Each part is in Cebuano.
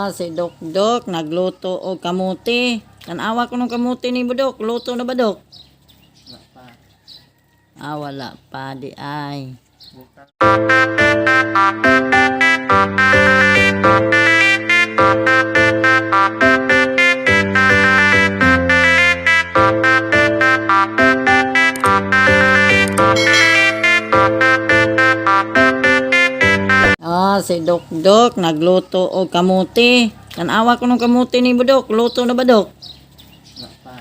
Ah, si Dok Dok nagluto og kamuti. Tan-awa ko nung kamuti ni Budok. Luto na ba, Dok? Wala pa. Ah, wala pa di ay. Bukas. Ah, si Dok Dok nagluto og kamuti. Tan-awa ko nung kamuti ni Budok. Luto na ba, Dok? Wala pa.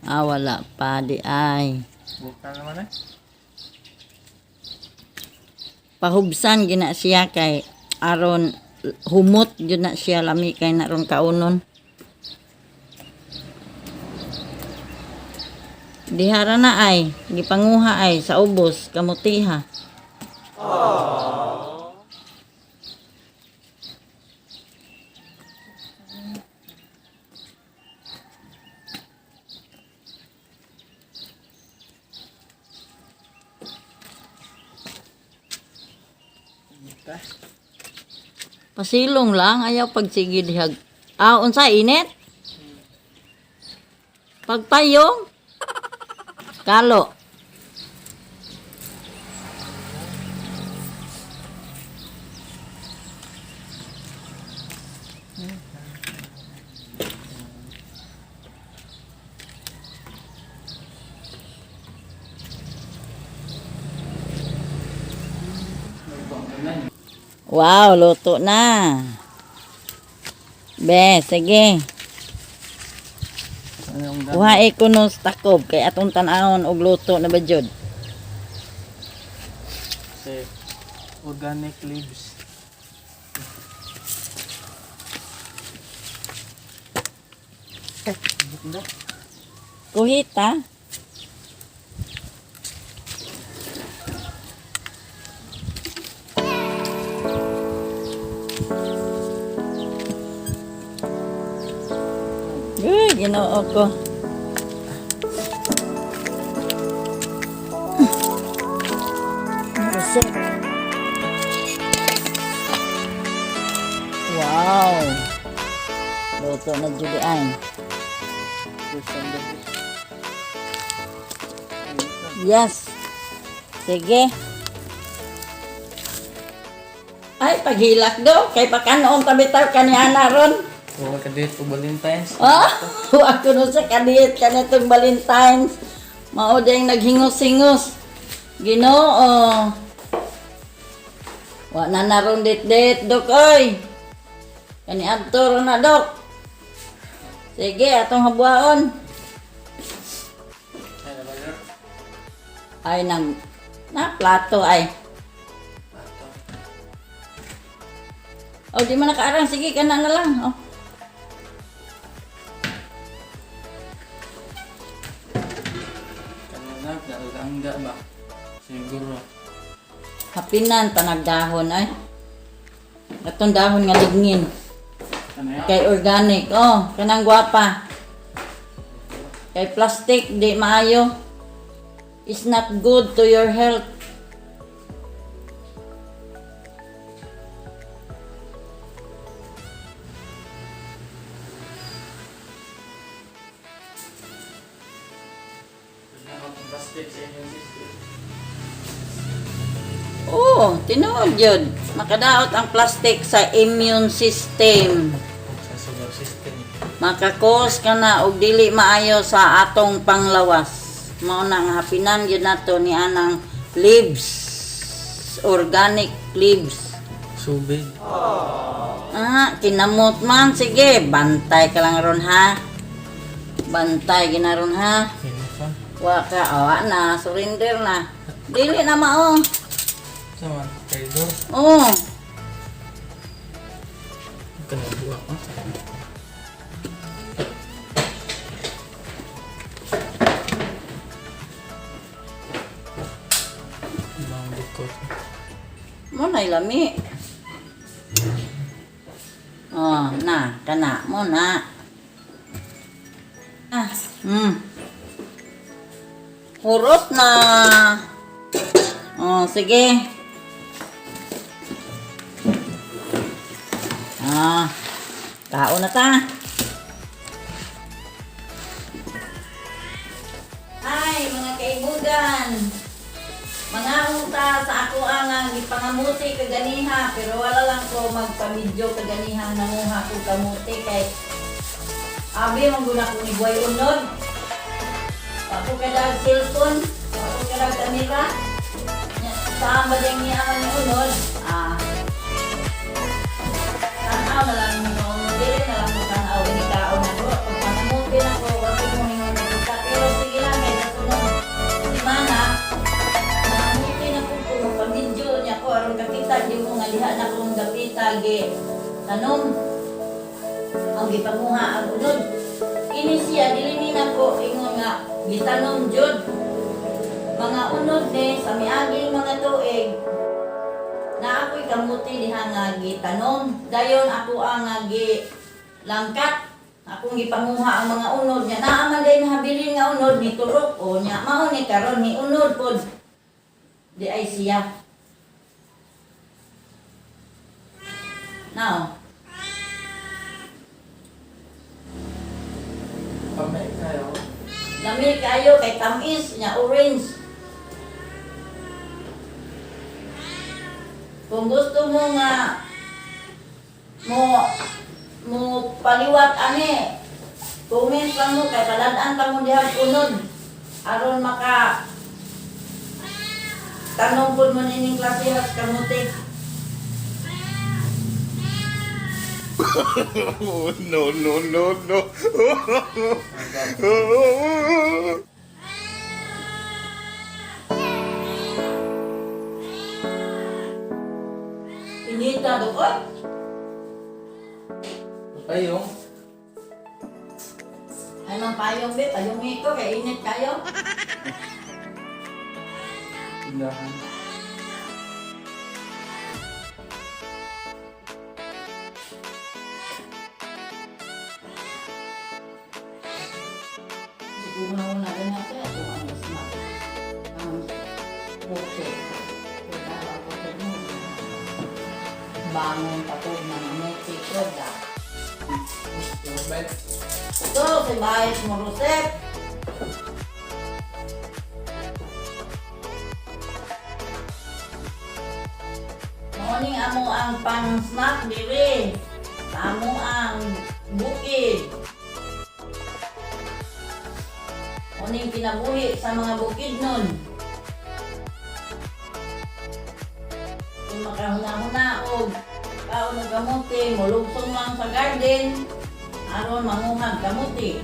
Ah, wala pa di ay. Bukas naman eh. Pahubsan gina siya kay aron humot jud na siya, lami kay na ron kaunon. Dihara na ay, gipanguha ay sa ubos, kamutiha. Bukas. Pasilong lang, ayaw pagsige dihag. Ah, unsa init? Pagpayong? Kalo. Wow, luto na. Be, sige. Ano yung Kuhae ko no sa takob kay atong tan-awon og luto na ba jud. Kasi organic leaves. Kuhita. Uy, Ginoo ko. Rusok. Wow. Luto na jud ay. Yes. Sige. Ay, paghilak do. Kay pakanoon tabi tayo kaniana ron. Huwag ka dito Valentine's. Ah, wa ko no sa kadiyet kanitong Valentine's. Mao ding naghingos-hingos. Ginoo. Wa na naron dit-dit, dok oy. Kani adto ron na, dok. Sige, atong habuaon. Ay, nabalor. Ay nang na plato ay. O, di man nakaarang. Sige, kana na lang. Oh. Kanina, nalangga ba? Siguro. Hapinan, panagdahon ay. Atong dahon nga lignin. Ano yan? Kay organic. Oh, kanang gwapa. Kay plastic, di maayo. It's not good to your health. Plastic sa inyong system. Oo, tinuod yun. Makadaot ang plastic sa immune system. Sa solar system. Makakos ka na og dili maayo sa atong panglawas. Mao na ang hapinan gyud nato ni anang leaves, organic leaves. Subig. Ah, kinamot man, sige, bantay ka lang ron ha. Bantay gina ron ha. Hindi pa. Wa ka, awa na, surrender na. Dili na mao. Sama, trader. Oh, Kanabuha ko. Ibang bukot. Mo na lami. Oh, na, kana mo na. Ah. Hurot na. Oh, sige. Ah. Kaon na ta. Ay, mga kaibugan. Mga unta sa ako ang gipangamuti kaganiha, pero wala lang ko magpamidyo kaganiha nanguha ko kamuti kay abi man guna ko ni Buhay Unod. Ako kada cellphone, ako kada kamera. Nya, saan ba din niya man ni Unod? Ah. Tanaw na lang mo, dili na lang mo tanaw ini kaon ako. Pag pangamuti na ko, wala mo ningon nakita. Pero sige lang kay sa sunod semana, nangamuti na ko ko pamidyo niya ko aron kakita di mo nga liha na kong gapita gi tanom ang gipanguha ang unod. Ini siya dili ni nako ingon nga gitanom jud. Mga unod ni sa miaging mga tuig na ako'y kamuti diha nga gitanom. Dayon ako ang nga gi langkat. Akong gipanguha ang mga unod niya. Naa man day nahabilin nga unod ni turok o niya mao ni karon ni unod pod. Di ay siya. Now, Pamay kayo. lami kayo kay tamis niya orange. Kung gusto mo nga mo mo paliwat ani, comment lang mo kay palad-an pa mo diha unod aron maka tanong pud mo nining klase has kamuti. Oh, no, no, no, no. Inita do oy. Payong. Ay man payong be, payong iko kay init kayo. Tindahan. Siguro na una din natin ito ang mas ma. Ang puti. Kaya ako sa mo. Bangon pa ko mga muti ko da. Lumabay. Ito, si Bayes mo, Rosep. Morning amo ang pang-snack dire. Sa amo ang bukid. Morning kinabuhi sa mga bukid nun. Kung makahuna-huna og kaon og kamuti, mulugsong lang sa garden, aron manguhag kamuti.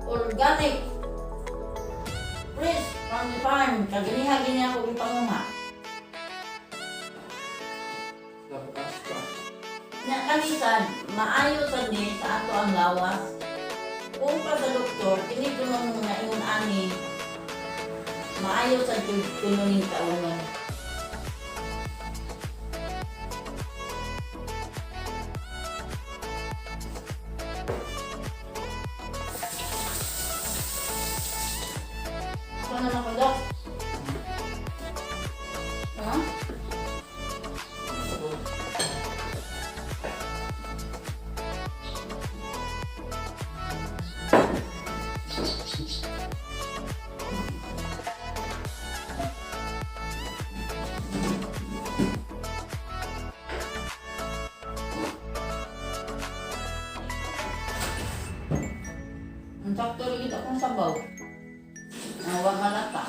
Organic. Fresh from the farm. Kaginiha gini ako gipanguha. Lapas pa. Na kanisan, maayo sad ni sa ato ang lawas. Kung pa sa doktor, kini kuno mga ingon ani, maayo sad jud kuno ning kaunon. Ako naman ko, Dok. Ha? So, Ang sakto rin akong sabaw. Ang wa malata.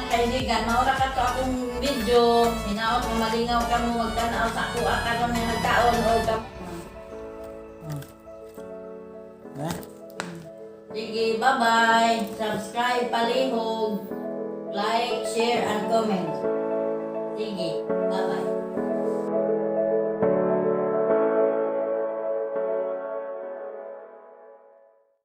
Kaibigan, mao ra kato akong video. Hinaot mo malingaw ka mo magtanaw sa ako karon nga nagkaon o ka. Na? Sige, bye-bye. Subscribe, palihog. Like, share, and comment. Sige.